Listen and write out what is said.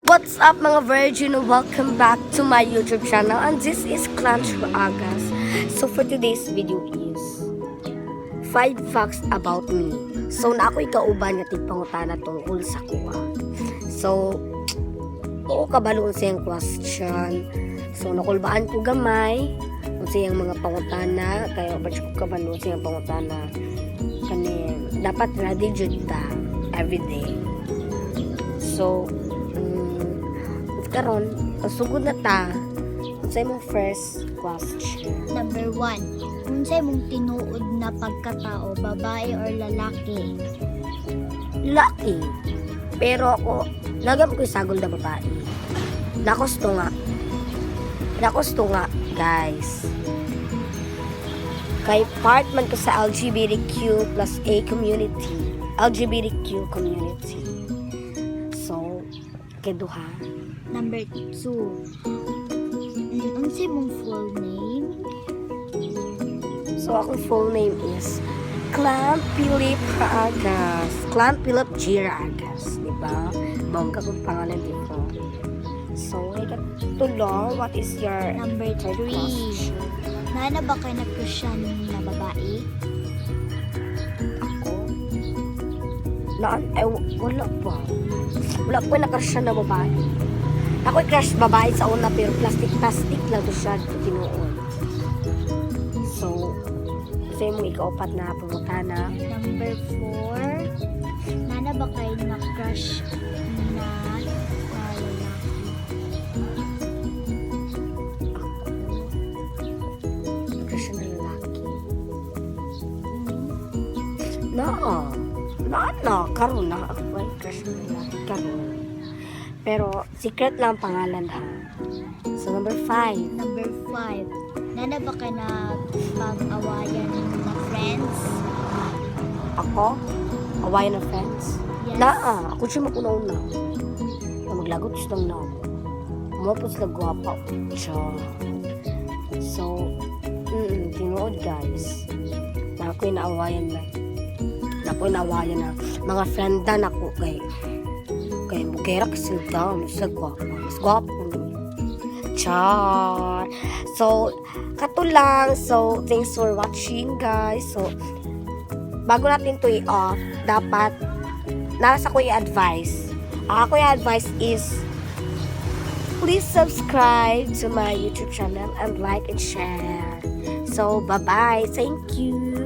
What's up, mga virgin? Welcome back to my YouTube channel and this is Clanch Agas. So for today's video is 5 facts about me. So naa ko'y kauban nga tigpangutana tungkol sa akoa. So oo, kabalo sa iyang question. So nakulbaan ko gamay unsa iyang mga pangutana kaya ba ko kabalo sa iyang pangutana, kani dapat ready jud ta everyday. So, karon, sugod na ta. Unsay imong first question? Number 1. Unsay mong tinuod na pagkatao, babae or lalaki? Lucky. Pero ako, lagam ko sagol na babae. Nakusto nga. Nakusto nga, guys. Kay part man ko sa LGBTQ+A community. LGBTQ community. So, keduha. Number 2. Unsay mong full name? So, akong full name is Clam Philip Raagas. Clam Philip G. Raagas. Di ba? Bongga kong pangalan dito. So, ikatulo, what is your Number third 3. question? Naa na ba kay na-crushan na babae? Ako? Na, eh, wala pa. Wala ko na-crush na babae. Ako crush babae sa una pero plastic-plastic lang to siya tinuod. So, sa imong ikaupat na pangutana? Number 4. Naa na ba kay na-crush na lalaki? Ako? Crush na lalaki? Naa. Naa na. Karon na. Ako ay crush na lalaki karon. Pero secret lang ang pangalan ha. So number 5. Number 5. Naa na ba kay napag-awayan na friends? Ako? Awayan ng friends? Yes. Naa. Ako siya mag-una-una. Na maglagot siya lang na ako. Mao sila gwapa. Siya. So, tinuod, guys. Na ako'y naawayan na. Na ako'y naawayan na. Mga frienda na ako kay mugera kasi sila. Mas sila gwapa. Mas gwapa ko ni. Char. So, kato lang. So, thanks for watching, guys. So, bago natin to i-off, dapat nasa ko i-advise. Ang ako i-advise is please subscribe to my YouTube channel and like and share. So, bye-bye. Thank you.